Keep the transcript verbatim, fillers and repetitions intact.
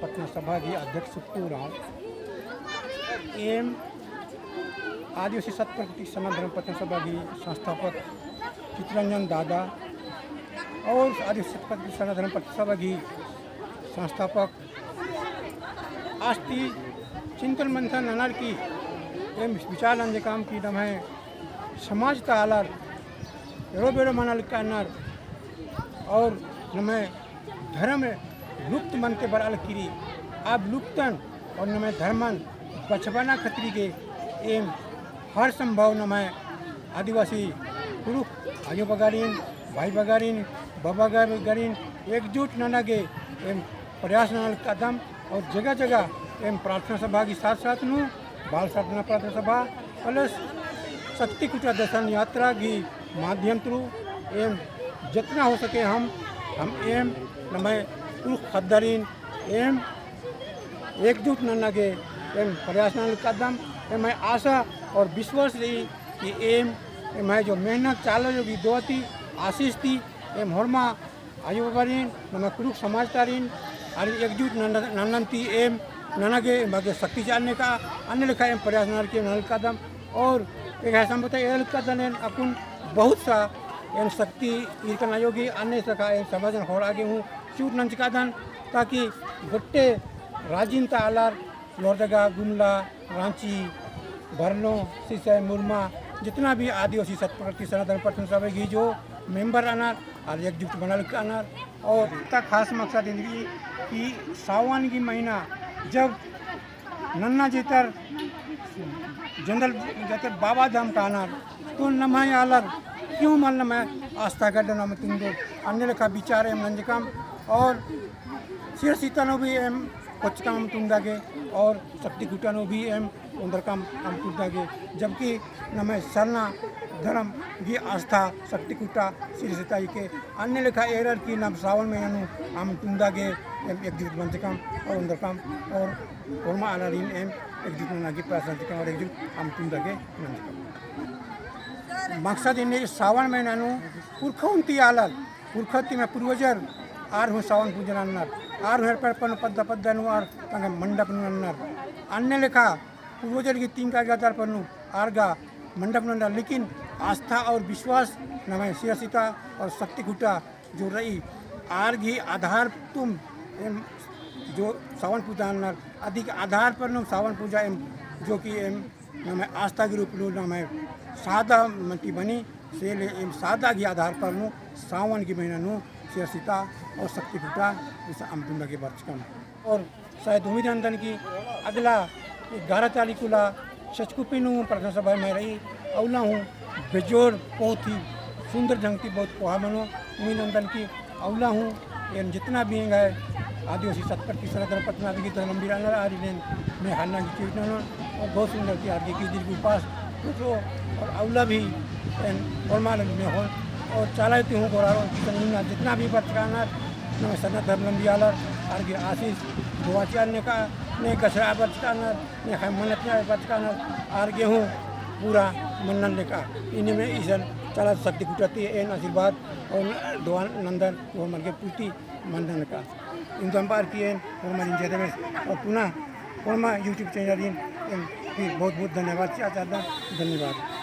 प्रार्थना सभा गही अध्यक्ष पूरा एम आदिवासी सत प्रकृति सरना धर्म प्रार्थना सभा गही संस्थापक चितरंजन दादा और आदिवासी सत प्रकृति सरना धर्म प्रार्थना सभा गही संस्थापक आस ती चिंतन मंथन ननर की एम विचार नंजकम की नम्है समाज ता आलर एड़ो बेड़ो मना लक्कनर और नम्है धर्म लुप्त मनके बरआ लगी। अब लुप्तन और नम्है धर्मन बछाबअना खतरी गे एम हर संभव नम्है आदिवासी कुँड़ुख़ आयो बगरिन, भाई बगरिन, बबा बगरिन एकजुट नना गे एम प्रयास नना लक्कदम। और जगह जगह एम प्रार्थना सभा की साथ साथ नू बाल साधना प्रार्थना सभा plus शक्ति खुटा दर्शन यात्रा की माध्यम through एम जितना हो सके हम, हम एम नम्है कुँड़ुख़ ख़द्दारिन एम एकजुट नना गे एम प्रयास नना लक्कदम। एम्है आशा और विश्वास रई कि एम, एम्है जो मेहनत चाला जो भी दुआ ती, आशीष ती, एम होरमा आयो बगरिन, नम्है कुँड़ुख़ समाज तारिन, आर एकजुट नन-, नन्नन ती एम नना गे एमा गे शक्ति चिआ अन्ने का, अन्ने लेखा एम प्रयास ननर की नना लक्कदम। और एंग्है संबंध एरा लक्कदन एन अक्कुन बहुत सा एन शक्ति ईरकन आयो गही, अन्ने लेखा एन समाजन होरआ गे हूँ चिउट नंजकदन, ताकि गोट्टे राजिन ता आलर लोहरदगा, गुमला, राँची, भरनो, सिसई, मुरमा, जितना भी आदिवासी सत प्रकृति सरना धर्म प्रार्थना सभा गही जो member रअनर, आर एकजुट मना लक्कनर। और इत्ता खास मकसद एन्देर कि सावन की महीना जब नन्ना जेतर जंगल जेतर बाबा धाम कानर, तो नम्है आलर क्यों मल नम्है आस्था गड्डन अमा तुंदोर, अन्ने लेखा विचार एम नंजकम। और सिरसिता नू भी एम कोचकम अमा तुंदा गे और शक्ति खुटा नू भी एम ओन्दरकम अमा तुंदा गे, जबकि नम्है सरना धर्म गही आस्था शक्ति खुटा सिरसिता हिके। अन्ने लेखा एरर की नम सावन महीना नू अमा तुंदा गे एम एकजुट मंजकम और ओन्दरकम और होरमा आलारिन एम एकजुट नना गे प्रयास नंजकम और एकजुट अमा तुंदा गे नंजकम। मकसद एन्ने सावन महीना नू पुरखा उन्ती आलर पुरखा ती मने पूर्वजर आर हूँ सावन पूजा नन्नर, आर हूँ एड़पा एड़पा नू पद्दा पद्दा नू आर तंग्है मंडप नू नन्नर। अन्ने लेखा पूर्वजर गही तिंका गही आधार पर नू आर गा मंडप नू नन्नर, लेकिन आस्था और विश्वास नम्है सिरसिता और शक्ति खुटा जो रई, आर गही आधार तुम एम जो सावन पूजा नन्नर, अदी गही आधार पर नू सावन पूजा एम जो कि एम नम्है आस्था गही रूप नू नम्है सादा मटी बनी, से ले एम सादा गही आधार पर नू सावन गही महीना नू सिरसिता और शक्ति खुटा इसन अमा तुंदा गे बरचकम। और शायद उम्मीद नन्दन कि अगला ग्यारह तारीख उल्ला सचकुपी नू प्रार्थना सभा एम्है रई, अउला हूँ बेजोड़ बहुत ही सुंदर ढंग ती बहुत कोहा मनो। उम्मीद नन्दन कि अउला हूँ एन जितना भी एंग्है आदिवासी सत प्रकृति सरना धर्म प्रार्थना सभा गही धर्म बीरा नर आरिन एन मेहर नना गे चिउट ननोन और बहुत सुंदर ती आर गे इक्कीस दिन की उपास उठो और अउला भी एन होरमा लगी मेहोन और चाला ती हूँ गोड़ारो कि संगीना जितना भी बरचका नर नम्है सरना धर्म लम्बी आलर आर गे आशीष दुआ चिआ अन्ने का ने गसरा बरचका नर ने ख़य मन्नत ने बरचका नर आर गे हूँ पूरा मन्नन लेका। इन्ने में इसन चाला शक्ति खुटा ती एन आशीर्वाद और दुआ नन्दन होरमर गे पूर्ति मन्नन लेका। इन्दम बअर की एन होरमर इंजय देवेस और पुनः होरमा YouTube channel इन एन फिर बहुत बहुत धन्यवाद चिआ चाहता। धन्यवाद।